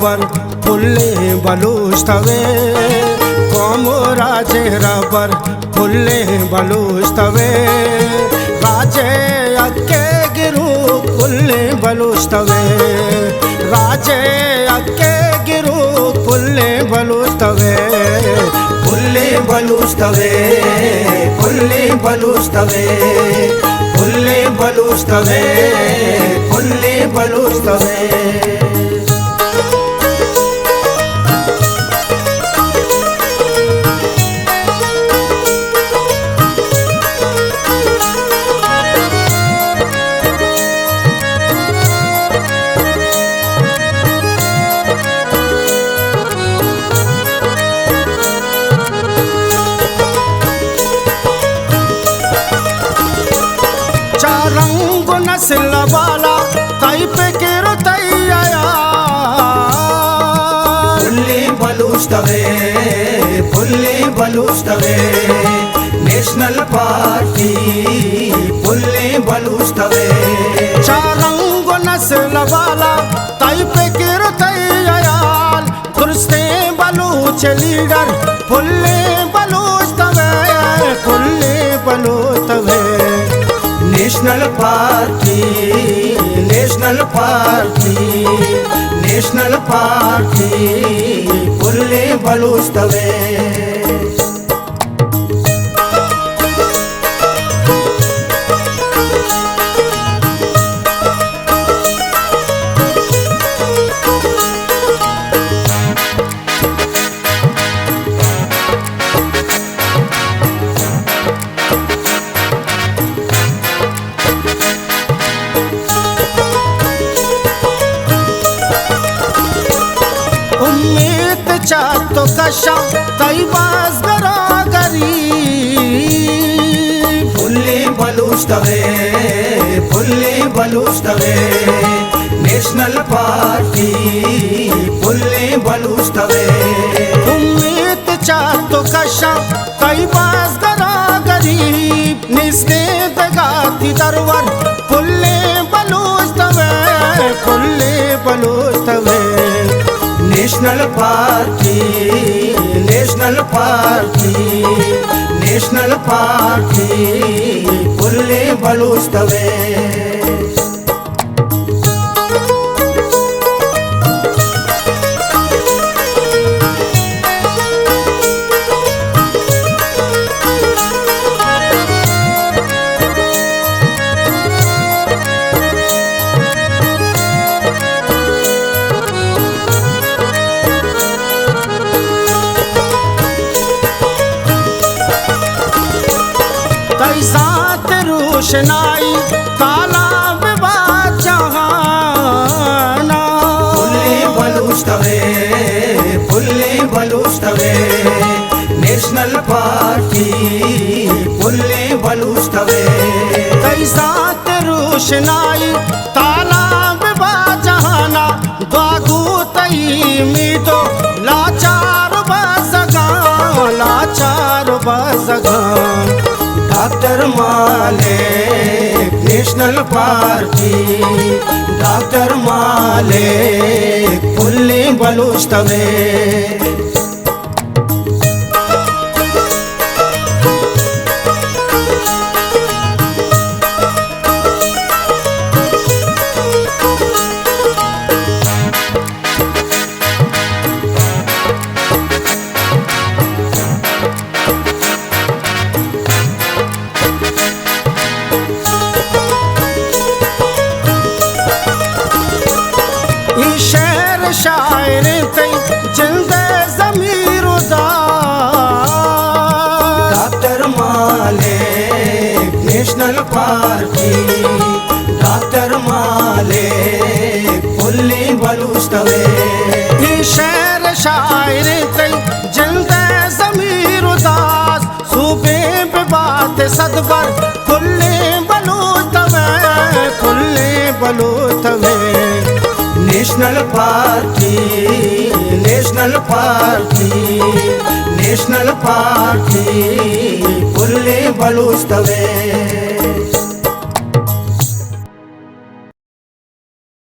پر پلیں بلوچ توے، قوم و راجے رہبر پلیں بلوچ توے، راجے اکے گروک پلیں بلوچ توے، راجے اکے گروک پلیں بلوچ توے، پلیں بلوچ توے، پلیں بلوچ توے، پلیں بلوچ توے، پلیں بلوچ توے۔ چا رنگ و نسل والا، تئی پکر و تئی حیال۔ پلیں بلوچ توے، پلیں بلوچ توے، نیشنل پارٹی پلیں بلوچ توے۔ چا رنگ و نسل والا، تئی پکر و تئی حیال، درستیں بلوچ لیڈر، پلیں بلوچ توے، پلیں بلوچ توے۔ National party, national party, national party, پلیں بلوچ توے۔ امیت چہ تو کشاں تئی بازگرا گریب۔ پلیں بلوچ توے، پلیں بلوچ توے، نیشنل پارٹی پلیں بلوچ توے۔ امیت چہ تو کشاں تئی بازگرا گریب۔ نیستیں دگہ تئی درور، پلیں بلوچ توے، پلیں بلوچ توے۔ National party, national party, national party, پلیں بلوچ توے۔ تئی ذات روشنائی تالاب با جہانا۔ پلیں بلوچ توے، پلیں بلوچ توے، نیشنل پارٹی پلیں بلوچ توے۔ تئی ذات روشنائی تالاب با جہانا، دعا گو تئی میتو لاچار بزگاں، لاچار بزگاں۔ ڈاکٹر مالک نیشنل پارٹی، ڈاکٹر مالک پلیں بلوچ توے۔ اے شعر شاعر تئی جند ءِ ضمیر ءُ داد۔ ڈاکٹر مالک نیشنل پارٹی، ڈاکٹر مالک پلیں بلوچ توے۔ اے شعر شاعر تئی جند ءِ ضمیر ءُ داد۔ صوبیں بہ بات صد بر، پلیں بلوچ توے، پلیں بلوچ توے۔ National party, national party, national party, پلیں بلوچ توے۔